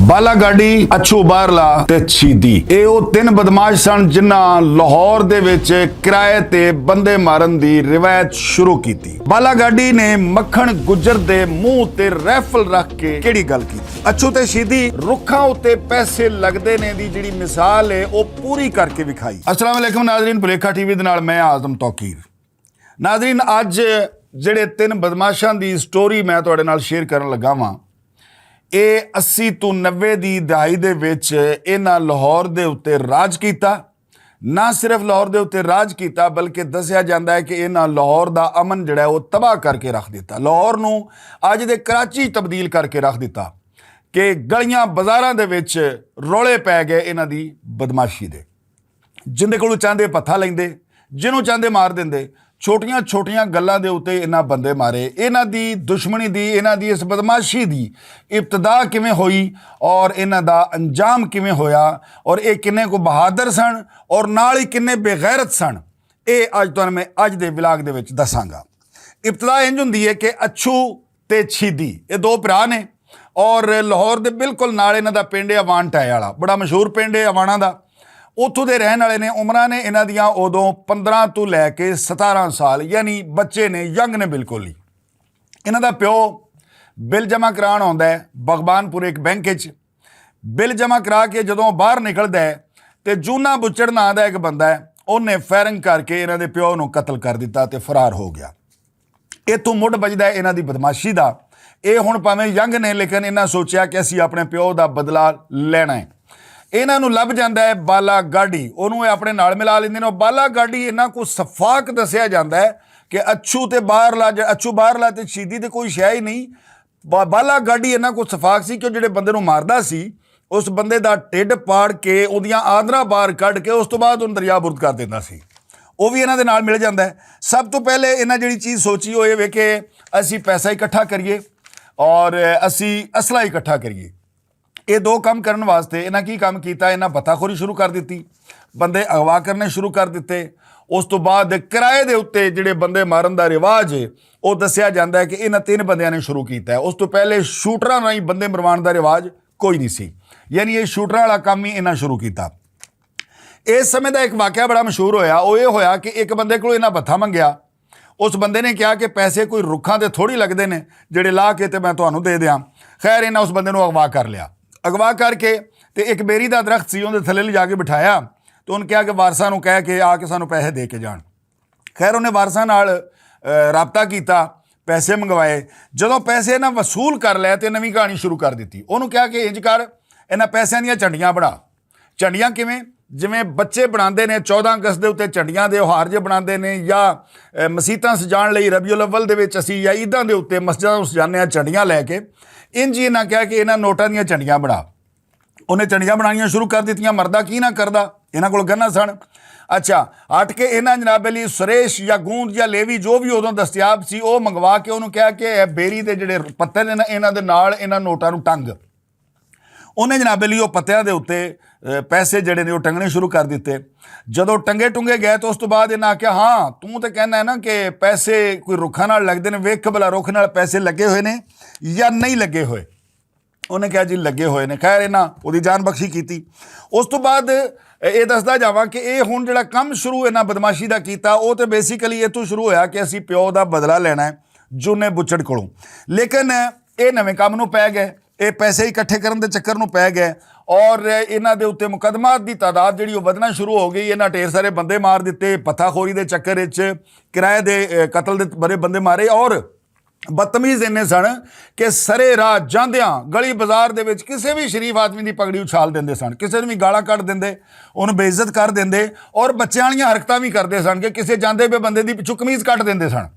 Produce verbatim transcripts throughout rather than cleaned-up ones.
بالا گاڈی، اچھو باہرلا تے چھیدی، اے او تین بدمعاش سن جنہاں لاہور دے وچ کرائے تے بندے مارن دی روایت شروع کیتی۔ بالا گاڈی نے مکھن گجر دے منہ تے رائفل رکھ کے کیڑی گل کیتی؟ اچھو تے شیدی، رکھاں اتے پیسے لگدے نے دی جڑی مثال ہے، او پوری کر کے وکھائی۔ السلام علیکم ناظرین، بلیکھا ٹی وی دے نال میں اعظم توقیر۔ ناظرین، اج جڑے تین بدمعاشاں دی سٹوری میں تہاڈے نال شیئر کرن لگا واں، اے اسی تو نوے دی دہائی دے وچ انہاں لاہور دے اتے راج کیتا۔ نہ صرف لاہور دے اتے راج کیتا، بلکہ دسیا جاندا ہے کہ انہاں لاہور دا امن جڑا ہے، او تباہ کر کے رکھ دتا۔ لاہور نوں اج دے کراچی تبدیل کر کے رکھ دتا کہ گلیاں بازاراں دے وچ رولے پے گئے انہاں دی بدمعاشی دے۔ جندے کولوں چاہندے پتھا لیندے، جنوں چاہندے مار دیندے۔ چھوٹیاں چھوٹیاں گلاں دے اتے انہاں بندے مارے، انہاں دی دشمنی دی، انہاں دی اس بدمعاشی دی ابتدا کیویں ہوئی اور انہاں دا انجام کیویں ہویا، اور اے کنے کو بہادر سن اور نال ہی کنے بے غیرت سن، اے اج تہانوں میں اج دے ولاگ دے وچ دساں گا۔ ابتدا انج ہوندی ہے کہ اچھو تے چھیدی، اے دو بھرا نے، اور لاہور دے بالکل نال انہاں دا پنڈ ہے اوان ٹائے والا، بڑا مشہور پنڈ ہے اوانا دا۔ اتھوں دے رہن والے نے، عمراں نے انہاں دیاں ادوں پندرہ تو لے کے ستارہ سال، یعنی بچے نے، ینگ نے بالکل ہی۔ انہاں دا پیو بل جمع کران آندا ہے بغبان پور ایک بینک وچ۔ بل جمع کرا کے جدوں باہر نکلدا ہے تے جونا بچڑ ناں دا ایک بندہ ہے، انہیں فائرنگ کر کے انہاں دے پیو نوں قتل کر دتا تے فرار ہو گیا۔ اتھوں مڈ بجدا ہے انہاں دی بدمعاشی دا۔ اے ہن پاویں ینگ نے، لیکن انہاں سوچیا کہ اسی اپنے پیو دا بدلہ لینا ہے۔ انہاں نوں لب جاندا ہے بالا گاڈی، انہوں اے اپنے نال ملا لیندے نے۔ بالا گاڈی انہاں کو سفاک دسیا جاندا ہے کہ اچھو تے باہر لا اچھو باہر لا تے شیدی تے کوئی شے ہی نہیں۔ بالا گاڈی انہاں کو سفاک سی کہ جڑے بندے نوں ماردا سی، اس بندے دا ٹھڈ پاڑ کے اوہدیاں آندراں باہر کڈ کے اس توں بعد انہوں دریا برد کر دیندا سی۔ او وی انہاں دے نال مل جاندا ہے۔ سب توں پہلے انہاں جڑی چیز سوچی او اے وے کہ اسی پیسہ اکٹھا کریے اور اسی اسلحہ اکٹھا کریے۔ اے دو کم کرن واسطے انہاں کی کم کیتا؟ انہاں بتاخوری شروع کر دتی، بندے اغوا کرنے شروع کر دتے۔ اس توں بعد کرائے دے اتے جڑے بندے مارن دا رواج ہے، او دسیا جاندا ہے کہ انہاں تین بندیاں نے شروع کیتا ہے۔ اس توں پہلے شوٹراں راہیں بندے مروان دا رواج کوئی نہیں سی، یعنی اے شوٹراں والا کم ہی انہاں شروع کیتا۔ اس سمے دا ایک واقعہ بڑا مشہور ہویا، او اے ہویا کہ ایک بندے کولوں انہاں بتھا منگیا۔ اس بندے نے کہا کہ پیسے کوئی رکھاں تے تھوڑی لگدے نے، جڑے لا کے تے میں تہانوں دے دیاں۔ خیر، انہاں اس بندے نوں اغوا کر لیا۔ اغوا کر کے تے ایک بیری دا درخت سی، اون دے تھلے لے جا کے بٹھایا تے انہوں کہا کہ وارثاں نوں کہہ کے آ کے سانوں پیسے دے کے جان۔ خیر، انہیں وارثاں نال رابطہ کیتا، پیسے منگوائے۔ جدوں پیسے انہاں وصول کر لے تے نویں کہانی شروع کر دتی۔ انہوں کہا کہ انج کر، انہاں پیسیاں دیاں چنڈیاں بنا۔ چنڈیاں کیویں؟ جیویں بچے بناندے نے چودہ اگست دے اتے چنڈیاں دے ہار جے بناندے نے، یا مسیتاں سجان لئی ربیع الاول دے وچ اسی یا عیداں دے اتے مسجداں نوں سجانے آں چنڈیاں لے کے۔ انج ہی انہاں کہا کہ انہاں نوٹاں دیاں چنڈیاں بنا۔ انہیں چنڈیاں بنانیاں شروع کر دتیاں، مردا کی نہ کردا، انہاں کول گناں سن۔ اچھا، ہٹ کے انہاں جناب علی سریش یا گوند یا لیوی جو بھی ادوں دستیاب سی، او منگوا کے انہوں کہا کہ اے بیری دے جڑے پتے نے نا، انہاں دے نال انہاں نوٹاں نوں ٹنگ۔ انہیں جناب علی او پتیاں دے اتے پیسے جڑے نے او ٹنگنے شروع کر دتے۔ جدوں ٹنگے ٹنگے گئے تو اس تو بعد انہاں آکھیا، ہاں، توں تے کہنا ہے نا کہ پیسے کوئی رکھاں نال لگدے نے، ویکھ بھلا رکھ نال پیسے لگے ہوئے نے یا نہیں لگے ہوئے۔ انہیں کہا جی لگے ہوئے نے۔ خیر، انہاں اودی جان بخشی کیتی۔ اس تو بعد اے دسدا جاواں کہ اے ہن جڑا کم شروع انہاں بدمعاشی دا کیتا، او تے بیسیکلی اتھوں شروع ہویا کہ اسی پیو دا بدلہ لینا ہے جونے بچڑ کولوں۔ لیکن اے نویں کم نوں پے گئے، اے پیسے اکٹھے کرن دے چکر نوں پے گئے، اور انہاں دے اتے مقدمات دی تعداد جڑی او ودھنا شروع ہو گئی۔ انہاں ڈھیر سارے بندے مار دتے، پتھا خوری دے چکر وچ کرائے دے قتل دے بڑے بندے مارے، اور بدتمیز انہیں سن کہ سرے راہ جاندیاں گلی بازار دے وچ کسے وی شریف آدمی دی پگڑی اچھال دیندے سن، کسے نوں وی گالاں کڈ دیندے، انہوں بے عزت کر دیندے، اور بچیاں والیاں حرکتاں وی کردے سن کہ کسے جاندے پے بندے دی پچھو قمیض کڈ دیندے سن۔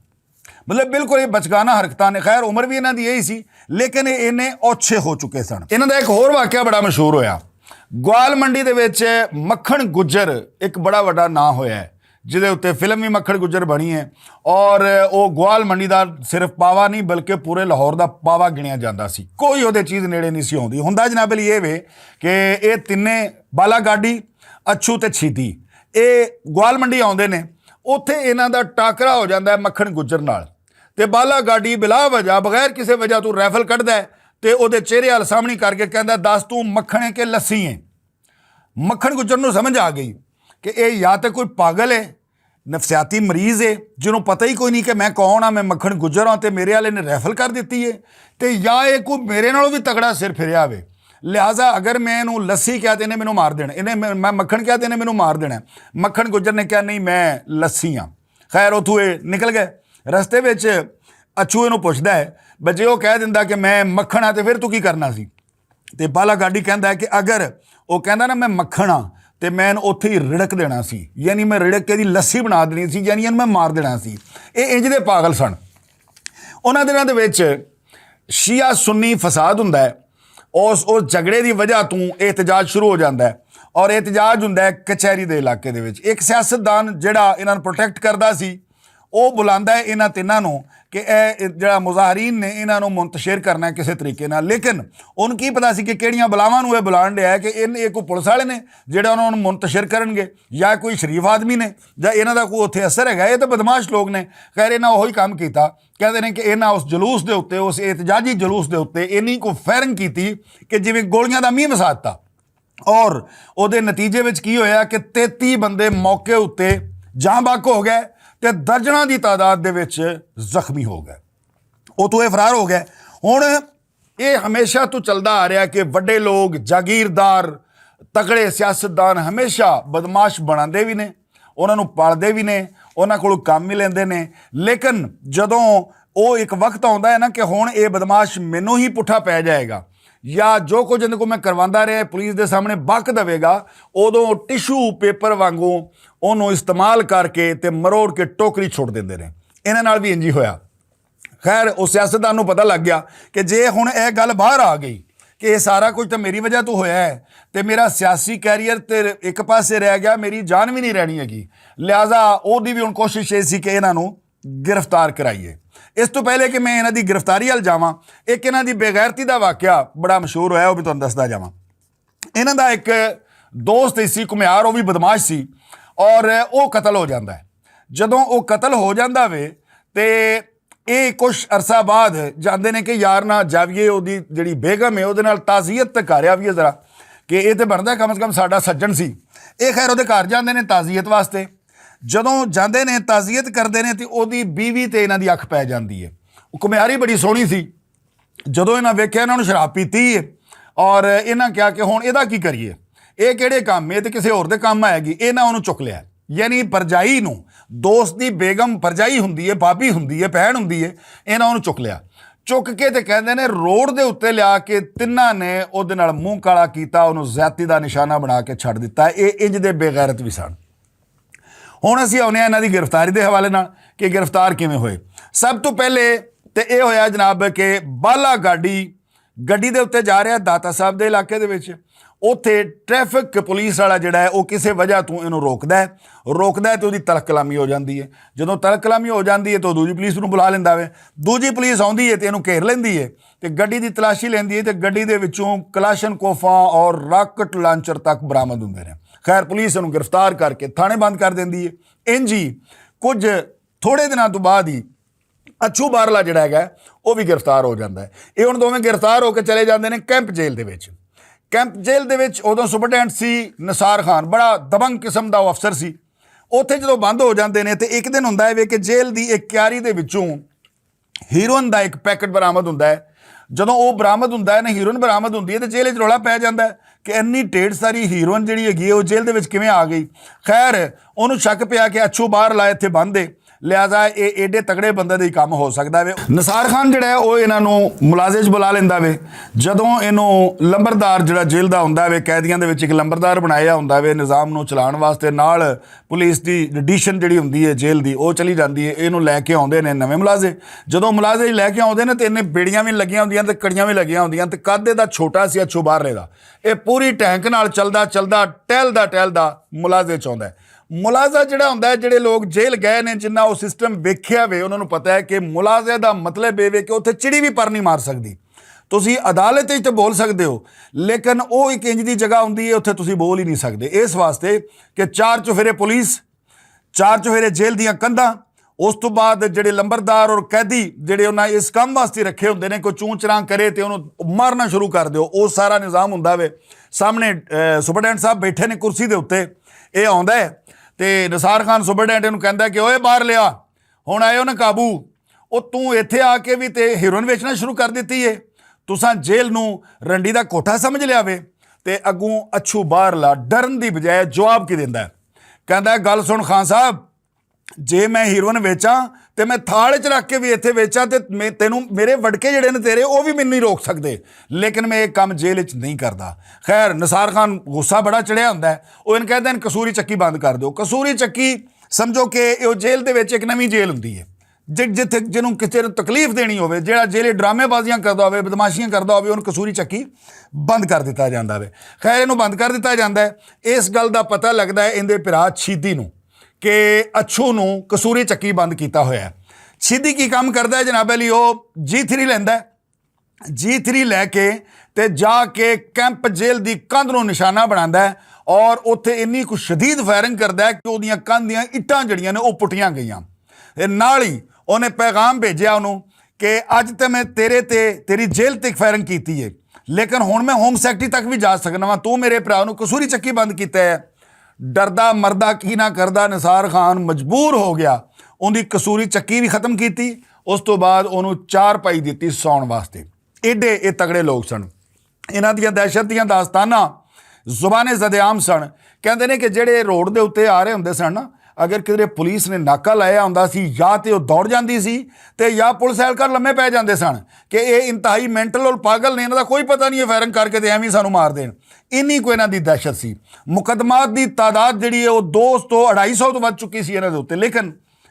مطلب بالکل یہ بچگانہ حرکتاں نے۔ خیر، عمر وی انہاں دی یہی سی، لیکن یہ انہیں اوچھے ہو چکے سن۔ انہاں دا ایک ہور واقعہ بڑا مشہور ہویا۔ گوال منڈی دے وچ مکھن گجر ایک بڑا وڈا ناں ہویا ہے، جدے اتے فلم وی مکھن گجر بنی ہے، اور او گوال منڈی دا صرف پاوا نہیں بلکہ پورے لاہور دا پاوا گنیا جاندا سی۔ کوئی اودے چیز نیڑے نہیں سی ہوندی۔ ہوندا جناب علی یہ وے کہ اے تینے، بالا گاڈی، اچھو تے چھیدی، اے گوال منڈی آوندے نے، اوتھے انہاں دا ٹاکرا ہو جاندا ہے مکھن گجر نال، تے بالا گاڈی بلا وجہ، بغیر کسے وجہ تو رائفل کڈدا ہے تے اوہدے چہرے آل سامنی کر کے کہندا، دس توں مکھن اے کہ لسی اے؟ مکھن گجر نوں سمجھ آ گئی کہ ایہہ یا تے کوئی پاگل اے، نفسیاتی مریض اے، جنوں پتہ ہی کوئی نئیں کہ میں کون آں، میں مکھن گجر آں تے میرے آلے نے ریفل کر دتی اے، تے یا ایہہ کوئی میرے نالوں وی تگڑا سر پھریا وے۔ لہذا اگر میں اینوں لسی کہہ تے اینے مینوں مار دینا، اینے میں میں مکھن کہہ تے اینے مینوں مار دینا۔ مکھن گجر نے کہا، نئیں، میں لسی آں۔ خیر، اتھوں ایہہ نکل گئے۔ رستے وچ اچھو اینوں پچھدا ہے، بجے او کہہ دیندا کہ میں مکھن آں تے فیر توں کی کرنا سی؟ تے بالا گاڈی کہندا ہے کہ اگر او کہندا نا میں مکھن آں، تے میں اوتھے ہی رڑک دینا سی، یعنی میں رڑک کے دی لسی بنا دینی سی، یعنی اینوں میں مار دینا سی۔ اے انج دے پاگل سن۔ انہاں دناں دے وچ شیعہ سنی فساد ہوندا ہے، اس اس جھگڑے دی وجہ توں احتجاج شروع ہو جاندا ہے، اور احتجاج ہوندا ہے کچہری دے علاقے دے وچ۔ ایک سیاستدان جڑا انہاں نوں پروٹیکٹ کردا سی، او بلاندا ہے انہاں تیناں نوں کہ اے جڑا مظاہرین نے، انہاں نوں منتشر کرنا ہے کسے طریقے نال۔ لیکن انہوں کی پتا سی کہ کیڑیاں بلاواں نوں اے بلان ڈیا ہے، کہ ان اے کوئی پولیس والے نے جڑا انہاں نوں منتشر کرنگے، یا کوئی شریف آدمی نے، یا انہاں دا کوئی اتھے اثر ہے، اے تے بدمعاش لوگ نے۔ خیر، انہاں اوہی کم کیتا۔ کہندے نے کہ انہاں اس جلوس دے اُتے، اس احتجاجی جلوس دے اُتے انہی کو فائرنگ کیتی کہ جویں گولیاں دا مینہ وساتا۔ اور اوہدے نتیجے وچ کی ہویا کہ تیتی بندے موقع اُتے جاں بحق ہو گئے، تے درجناں دی تعداد دے وچ زخمی ہو گئے۔ اتھوں ایہہ فرار ہو گئے۔ ہن ایہہ ہمیشہ توں چلدا آ رہیا کہ وڈے لوگ، جاگیردار، تگڑے سیاستدان ہمیشہ بدمعاش بناندے وی نے، انہاں نوں پالدے وی نے، انہاں کولوں کم وی لیندے نے۔ لیکن جدوں او اک وقت آندا ہے نا کہ ہن ایہہ بدمعاش مینوں ہی پٹھا پے جائے گا، یا جو کچھ اندے کول میں کرواندا رہیا پولیس دے سامنے بک دوے گا، اودوں ٹشو پیپر وانگوں انہوں استعمال کر کے تے مروڑ کے ٹوکری چھوڑ دیندے نے۔ انہاں نال وی انجی ہویا۔ خیر، اس سیاستدان نوں پتہ لگ گیا کہ جے ہن ایہہ گل باہر آ گئی کہ ایہہ سارا کچھ تے میری وجہ توں ہویا ہے، تے میرا سیاسی کیریئر تے اک پاسے رہ گیا، میری جان وی نئیں رہنی ہے گی۔ لہذا اوہدی وی ہن کوشش ایہہ سی کہ انہاں نوں گرفتار کرائیے۔ اس توں پہلے کہ میں انہاں دی گرفتاری ال جاواں، اک انہاں دی بے غیرتی دا واقعہ بڑا مشہور ہویا، او وی تہانوں دسدا جاواں۔ انہاں دا اک دوست سی کمیار، او وی بدمعاش سی، اور او قتل ہو جاندا ہے۔ جدوں او قتل ہو جاندا وے، تے ایہہ کچھ عرصہ بعد جاندے نے کہ یار نہ جاویے، اوہدی جڑی بیگم ہے اوہدے نال تعزیت تے کر آویے ذرا، کہ ایہہ تے بندا ہے کم از کم ساڈا سجن سی۔ ایہہ خیر اوہدے گھر جاندے نے تعزیت واسطے۔ جدوں جاندے نے تعزیت کردے نے تے اوہدی بیوی تے انہاں دی اکھ پے جاندی ہے۔ او کمیاری بڑی سوہنی سی۔ جدوں انہاں ویکھیا، انہاں نوں شراب پیتی ہے، اور انہاں کہیا کہ ہن ایہدا کی کریے؟ ایہہ کیہڑے کم؟ ایہہ تے کسے ہور دے کم آئے گی۔ انہاں انہوں چک لیا، یعنی پرجائی نوں، دوست دی بیگم پرجائی ہوندی ہے، بھابی ہوندی ہے، بہن ہوندی ہے، انہاں انہوں چک لیا۔ چک کے تے کہندے نے روڈ دے اُتے لیا کے تناں نے اوہدے نال منہ کالا کیتا، انہوں زیادتی دا نشانہ بنا کے چھڈ دتا۔ ایہہ انج دے بے غیرت وی سن۔ ہن اسی آؤنے آں انہاں دی گرفتاری دے حوالے نال کہ گرفتار کیویں ہوئے۔ سب توں پہلے تے ایہہ ہویا جناب کہ بالا گاڈی گڈی دے اُتے جا رہیا داتا صاحب دے علاقے دے وچ، اوتھے ٹریفک پولیس والا جڑا ہے او کسے وجہ توں اینوں روکدا ہے، روکدا ہے تے اوہدی تلخ کلامی ہو جاندی ہے۔ جدوں تلخ کلامی ہو جاندی ہے تے او دوجی پولیس نوں بلا لیندا وے۔ دوجی پولیس آندی ہے تے اینوں گھیر لیندی ہے، تے گڈی دی تلاشی لیندی ہے تے گڈی دے وچوں کلاشن کوفاں اور راکٹ لانچر تک برآمد ہوندے نے۔ خیر، پولیس اینوں گرفتار کر کے تھانے بند کر دیندی ہے۔ انجی کچھ تھوڑے دناں توں بعد ہی اچھو بارلا جڑا ہے او وی گرفتار ہو جاندا ہے۔ ایہہ ہن دوویں گرفتار ہو کے چلے جاندے نے کیمپ جیل دے وچ۔ کیمپ جیل دے وچ اودوں سپرنٹینڈنٹ سی نثار خان، بڑا دبنگ قسم دا او افسر سی۔ اوتھے جدوں بند ہو جاندے نے تے اک دن ہوندا ہے وے کہ جیل دی اک کیاری دے وچوں ہیروئن دا اک پیکٹ برآمد ہوندا ہے۔ جدوں او برآمد ہوندا ہے نا، ہیروئن برآمد ہوندی ہے تے جیل وچ رولا پے جاندا ہے کہ اینی ڈھیر ساری ہیروئن جڑی ہے او جیل دے وچ کیویں آ گئی۔ خیر، انہوں شک پیا کہ اچھو باہر لائے تھے بند ہے، لہذا ایہہ ایڈے تگڑے بندے دے کم ہو سکدا ہے۔ نثار خان جڑا ہے او انہاں نوں ملازم بلا لیندا وے۔ جدوں اینوں لمبردار جڑا جیل دا ہوندا وے، قیدیاں دے وچ اک لمبردار بنایا ہوندا وے نظام نوں چلان واسطے، نال پولیس دی ایڈیشن جڑی ہوندی ہے جیل دی او چلی جاندی ہے۔ اینوں لے کے آندے نے نویں ملازم۔ جدوں ملازم لے کے آندے نے تے انہیں بیڑیاں وی لگیاں ہوندیاں تے کڑیاں وی لگیاں ہوندیاں تے قد دا چھوٹا سی اچھو باہر رہدا۔ ایہہ پوری ٹینک نال چلدا چلدا ٹہلدا ٹہلدا ملازم چ آندا ہے۔ ملازم جڑا ہوندا ہے، جڑے لوگ جیل گئے نے، جنہاں او سسٹم ویکھیا وے، انہاں نوں پتا ہے کہ ملازم دا مطلب ایہہ وے کہ اوتھے چڑی وی پر نہیں مار سکدی۔ تسی عدالت وچ تے بول سکدے ہو، لیکن او اک انج دی جگہ ہوندی ہے، اوتھے تسی بول ہی نہیں سکدے۔ اس واسطے کہ چار چفیرے پولیس، چار چفیرے جیل دیاں کندھاں، اس تو بعد جڑے لمبردار اور قیدی جڑے انہاں اس کم واسطے رکھے ہوندے نے، کوئی چون چران کرے تے انہوں مارنا شروع کر دیو، او سارا نظام ہوندا وے۔ سامنے سپرڈنٹ صاحب بیٹھے نے کرسی دے اتے، اے آندا ہے تے نثار خان سپرڈنٹ انہوں کہندا ہے کہ اوئے باہر لیا، ہن آئے ہو نا قابو، او توں ایتھے آ کے وی تے ہیروئن ویچنا شروع کر دتی ہے۔ تساں جیل نوں رنڈی دا کوٹھا سمجھ لیا وے؟ تے اگوں اچھو باہر لا ڈرن دی بجائے جواب کی دیندا ہے؟ کہندا ہے، گل سن خان صاحب، جے میں ہیروئن ویچاں تے میں تھاڑ وچ رکھ کے وی ایتھے ویچاں تے میں تینوں، میرے وڈکے جڑے نے تیرے، او وی مینوں نہیں روک سکدے، لیکن میں ایک کم جیل وچ نہیں کردا۔ خیر، نثار خان غصہ بڑا چڑھیا ہوندا ہے، او ان کہندے نے قصوری چکی بند کر دیو۔ قصوری چکی سمجھو کہ او جیل دے وچ ایک نویں جیل ہوندی ہے، جتھے جنوں کسے نوں تکلیف دینی ہووے، جیڑا جیل ڈرامے بازیاں کردا ہووے، بدمعاشیاں کردا ہووے، اونوں قصوری چکی بند کر دتا جاندا ہووے۔ خیر، اینوں بند کر دتا جاندا ہے۔ اس گل دا پتہ لگدا ہے ایندے بھرا چھیدی نوں کہ اچھو نوں قصوری چکی بند کیتا ہویا ہے۔ چھیدی کی کم کردا ہے جناب علی؟ او جی تھری لیندا ہے، جی تھری لے کے تے جا کے کیمپ جیل دی کندھ نوں نشانہ بناندا ہے، اور اوتھے انی کو شدید فائرنگ کردا ہے کہ اوہدیاں کندھ دیاں اٹاں جڑیاں نے او پٹیاں گئیاں۔ تے نال ہی اوہنے پیغام بھیجیا اونوں کہ اج تے میں تیرے تے، تیری جیل تے فائرنگ کیتی ہے، لیکن ہن میں ہوم سیکٹری تک وی جا سکنا واں۔ تو میرے بھرا نوں قصوری چکی بند کیتا ہے۔ ڈردا مردا کی نہ کردا نثار خان مجبور ہو گیا، اوہدی قصوری چکی وی ختم کیتی۔ اس توں بعد اوہنوں چار پائی دتی سون واسطے۔ ایڈے ایہہ تگڑے لوگ سن۔ انہاں دیاں دہشت دیاں داستاناں زبان زد عام سن۔ کہندے نے کہ جڑے روڈ دے اتے آ رہے ہوندے سن نا، اگر کدھر پولیس نے ناکا لایا ہوندا سی، یا تے او دوڑ جاندی سی، تے یا پولیس اہلکار لمے پے جاندے سن کہ اے انتہائی مینٹل اور پاگل نے، انہاں دا کوئی پتہ نہیں ہے فائرنگ کر کے تے ایویں سانوں مار دین۔ اینی کوئی انہاں دی دہشت سی۔ مقدمات دی تعداد جڑی ہے، او دو سو اڑھائی سو تو ود چکی سی انہاں دے اتے، لیکن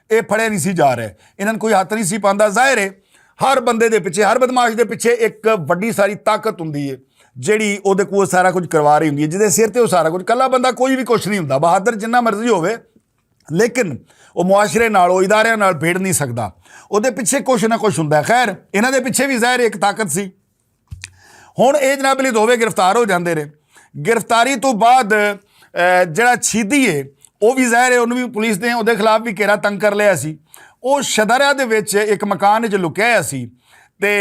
اے پھڑے نہیں سی جا رہے۔ انہاں نوں کوئی ہتھ نہیں سی پاندا۔ ظاہر ہے، ہر بندے دے پچھے، ہر بدمعاش دے پچھے ایک وڈی ساری طاقت ہوندی ہے، جیڑی او دے کول سارا کچھ کروا رہی ہوندی ہے، جس دے سر تے او سارا کچھ، کلا بندہ کوئی بھی کچھ نہیں ہوندا، بہادر جنہ مرضی ہووے، لیکن او معاشرے نال، او اداریاں نال بھیڑ نہیں سکدا۔ او دے پچھے کچھ نہ کچھ ہوندا ہے۔ خیر، انہاں دے پچھے بھی ظاہر ایک طاقت سی۔ ہن اے جناب علی دووے گرفتار ہو جاندے رہے۔ گرفتاری تو بعد، اے، جڑا چھیدی ہے، او بھی ظاہر ہے، انہوں بھی پولیس نے او دے خلاف بھی گھیرا تنگ کر لیا سی۔ او شدارہ دے وچ ایک مکان وچ لکیا ہوا سی، تے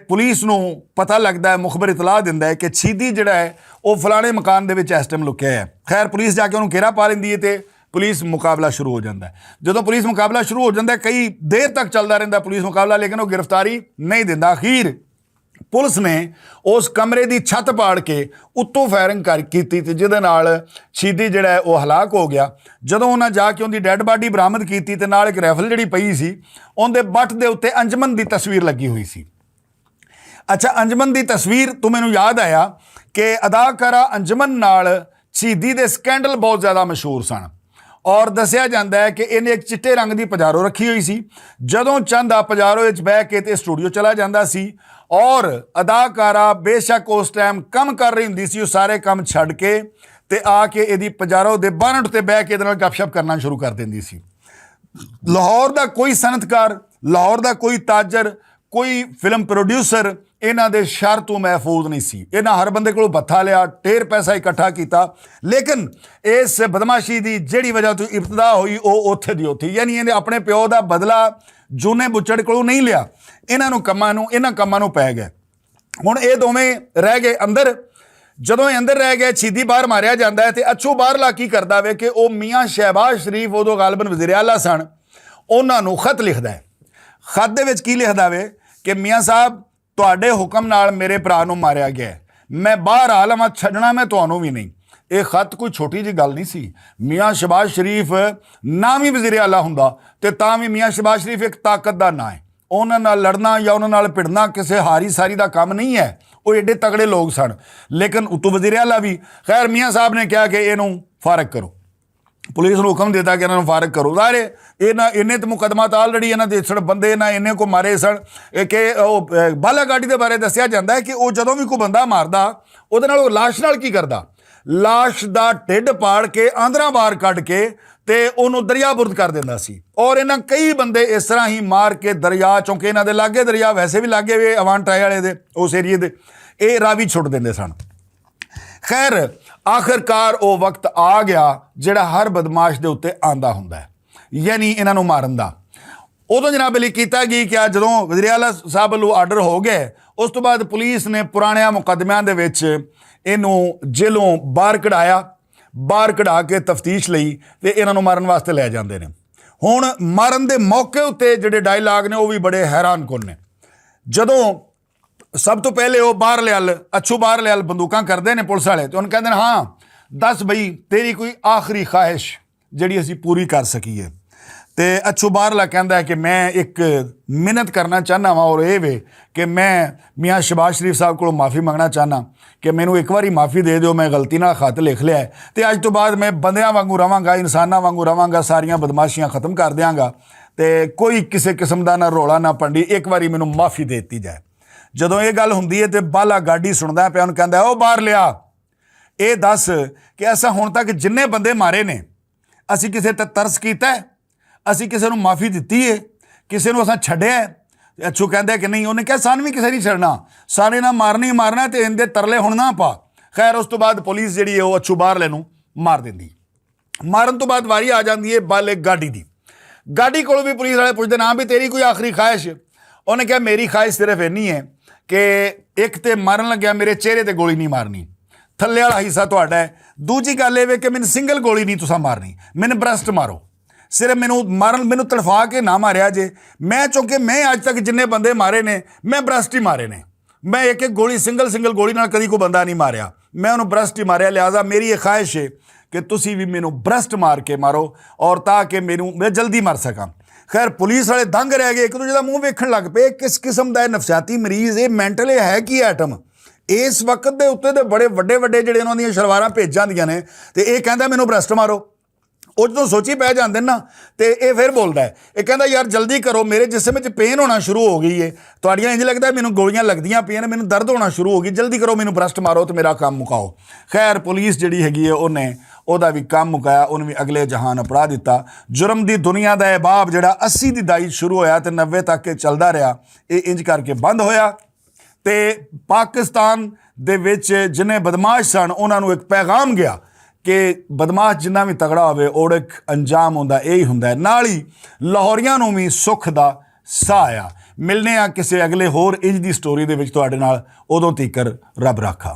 پولیس نوں پتہ لگدا ہے، مخبر اطلاع دیندا ہے کہ چھیدی جڑا ہے، او فلانے مکان دے وچ اس ٹائم لکیا ہے۔ خیر، پولیس جا کے انہوں گھیرا پا لیندی ہے تے پولیس مقابلہ شروع ہو جاندا ہے۔ جدوں پولیس مقابلہ شروع ہو جاندا ہے، کئی دیر تک چلدا رہندا ہے پولیس مقابلہ، لیکن او گرفتاری نہیں دیندا۔ اخیر پولیس نے اس کمرے دی چھت پاڑ کے اتوں فائرنگ کر کیتی تے جدے نال چھیدی جڑا ہے، او ہلاک ہو گیا۔ جدوں انہاں جا کے اوندی ڈیڈ باڈی برآمد کیتی تے نال ایک رائفل جڑی پئی سی، اوندے بٹ دے اُتے انجمن دی تصویر لگی ہوئی سی۔ اچھا، انجمن دی تصویر تو مینوں یاد آیا کہ اداکارہ انجمن نال شہیدی دے سکینڈل بہت زیادہ مشہور سن، اور دسیا جاندا ہے کہ انہیں ایک چٹے رنگ دی پجارو رکھی ہوئی سی۔ جدوں چند آ پجارو وچ بہ کے تے سٹوڈیو چلا جاندا سی، اور اداکارہ بے شک اس ٹائم کم کر رہی ہوندی سی، او سارے کم چھڈ کے تے آ کے ایدی پجارو دے بانٹ تے بہ کے ایدے نال گپ شپ کرنا شروع کر دیندی سی۔ لاہور دا کوئی صنعتکار، لاہور دا کوئی تاجر، کوئی فلم پروڈیوسر انہاں دے شر تو محفوظ نہیں سی۔ انہاں ہر بندے کولوں بتھا لیا، ٹیر پیسہ اکٹھا کیتا، لیکن اس بدمعاشی دی جیڑی وجہ تو ابتدا ہوئی، او اوتھے دی اوتھی، یعنی انہیں اپنے پیو دا بدلہ جونے بچڑ کولوں نہیں لیا۔ انہاں نوں کماں نوں، انہاں کماں نوں پے گئے۔ ہن اے دوویں رہ گئے اندر۔ جدوں اے اندر رہ گئے، چھیدی باہر ماریا جاندا ہے تے اچھو باہر لا کی کردا وے کہ او میاں شہباز شریف، اودوں غالباً وزیر اعلیٰ سن، انہاں نوں خط لکھدا ہے۔ خط دے وچ کی لکھدا وے کہ میاں صاحب، تہاڈے حکم نال میرے بھرا نوں ماریا گیا ہے، میں باہر آ لواں، چھڈنا میں تہانوں وی نہیں۔ اے خط کوئی چھوٹی جی گل نہیں سی۔ میاں شہباز شریف نہ وی وزیر اعلیٰ ہوندا تے تاں وی میاں شہباز شریف ایک طاقت دا ناں ہے۔ انہاں نال لڑنا یا انہاں نال بھڑنا کسے ہاری ساری دا کم نہیں ہے۔ او ایڈے تگڑے لوگ سن، لیکن اتو وزیر اعلیٰ بھی۔ خیر، میاں صاحب نے کہا کہ اینوں فارغ کرو۔ پولیس نوں حکم دیتا کہ انہاں نوں فارغ کرو۔ ظاہر ہے، انہاں، انہیں تے مقدمہ تے آلریڈی انہاں دے سن، بندے انہاں انہیں کو مارے سن۔ اے کہ او، اے، بالا گاڑی دے بارے دسیا جاندا ہے کہ او جدوں بھی کوئی بندہ ماردا، اودے نال او لاش نال کی کردا؟ لاش دا ڈھڈ پاڑ کے، آندراں باہر کڈ کے تے اونوں دریا برد کر دیندا سی۔ اور انہاں کئی بندے اس طرح ہی مار کے دریا، چونکہ انہاں دے لاگے دریا ویسے بھی لاگے وے اوان ٹرائے والے دے، اس ایریے دے، اے راوی چھٹ دیندے سن۔ خیر، آخر کار او وقت آ گیا جڑا ہر بدمعاش دے اُتے آندا ہوندا ہے، یعنی انہاں نوں مارن دا۔ ادوں جناب علی کیتا گیا کہ آ جدوں وزیر اعلیٰ صاحب لوں آرڈر ہو گئے، اس توں بعد پولیس نے پرانیاں مقدمیاں دے وچ اینوں جیلوں باہر کڈایا۔ باہر کڈا کے تفتیش لئی تے انہاں نوں مارن واسطے لے جاندے نے۔ ہن مارن دے موقع اتے جڑے ڈائیلاگ نے، او وی بڑے حیران کن نے۔ جدوں سب توں پہلے او باہر لیال، اچھو باہر لیال بندوقاں کردے نے پولیس والے، تے انہوں کہندے نے، ہاں، دس بھئی، تیری کوئی آخری خواہش جڑی اسی پوری کر سکیے؟ تے اچھو باہر لا کہندا ہے کہ میں ایک منت کرنا چاہنا واں، اور اے وے کہ میں میاں شہباز شریف صاحب کولوں معافی منگنا چاہنا کہ مینوں ایک واری معافی دے دیو، میں غلطی نال خط لکھ لیا ہے، تے اج توں بعد میں بندیاں وانگوں رہواں گا، انساناں وانگوں رہواں گا، ساریاں بدمعاشیاں ختم کر دیاں گا، تے کوئی کسے قسم دا نہ رولا نہ پنڈی، ایک واری مینوں معافی دے دتی جائے۔ جدوں یہ گل ہوندی ہے تے بالا گاڈی سندا پیا، انہوں کہندا ہے، او باہر لیا، اے دس کہ اساں ہن تک جننے بندے مارے نے، اسی کسے تے ترس کیتا ہے؟ اسی کسے نوں معافی دتی ہے؟ کسے نوں اساں چھڈیا ہے؟ تے اچھو کہندا ہے کہ نہیں، انہیں کہا، سان وی کسے نہیں چھڈنا، سارے نہ مارنا ہی مارنا ہے تے ان دے ترلے ہن نہ پا۔ خیر، اس تو بعد پولیس جڑی ہے، وہ اچھو باہر لے نوں مار دیندی۔ مارن تو بعد واری آ جاندی ہے بالغ گاڈی دی۔ گاڈی کول بھی پولیس والے پوچھدے، ہاں بھی تیری کوئی آخری خواہش؟ انہیں کہا، میری خواہش صرف اینی ہے کہ ایک تے مارن لگیا میرے چہرے تے گولی نہیں مارنی، تھلے والا حصہ تہاڈا ہے۔ دوجی گل اے وے کہ مینوں سنگل گولی نہیں تساں مارنی، مینوں برسٹ مارو۔ صرف مینوں مارن، مینوں تڑفا کے نہ ماریا جے۔ میں، چونکہ میں اج تک جننے بندے مارے نے، میں برسٹ ہی مارے نے۔ میں ایک ایک گولی، سنگل سنگل گولی نال کدی کوئی بندہ نہیں ماریا، میں انہوں برسٹ ہی ماریا۔ لہذا میری یہ خواہش ہے کہ تسی بھی مینوں برسٹ مار کے مارو، اور تاکہ مینوں، میں جلدی مر سکاں۔ خیر، پولیس والے دنگ رہ گئے، ایک دوجے دا منہ ویکھن لگ پئے، کس قسم دا اے نفسیاتی مریض، اے مینٹل، اے ہے کی ایٹم؟ اس وقت دے اتنے دے بڑے وڈے وڈے جڑے انہاں دیاں شلواراں بھیج جاندیاں نے، تے اے کہندا، مینوں برسٹ مارو۔ او جدوں سوچی پہ جاندے نا، تے اے پھر بولدا ہے، اے کہندا، یار جلدی کرو، میرے جسم وچ پین ہونا شروع ہو گئی ہے، تہاڈیاں انج لگدا ہے مینوں گولیاں لگدیاں پیاں نے، مینوں درد ہونا شروع ہو گئی، جلدی کرو، مینوں برسٹ مارو تے میرا کام مکاؤ۔ خیر، پولیس جڑی ہیگی ہے، انہیں اوہدا وی کم مکایا، انہیں وی اگلے جہان اپڑا دتا۔ جرم دی دنیا دا اے باب جڑا اسی دی دائی شروع ہویا تے نوے تک اے چلدا رہیا، اے انج کر کے بند ہویا۔ تے پاکستان دے وچ جنہیں بدمعاش سن، انہاں نوں ایک پیغام گیا کہ بدمعاش جنہ وی تگڑا ہوئے، اوڑک انجام ہوندا، اے ہی ہوندا ہے۔ نال ہی لاہوریاں نوں وی سکھ دا ساہ آیا۔ ملنے آں کسے اگلے ہور انج دی سٹوری دے وچ تہاڈے نال، اودوں تیکر رب رکھا۔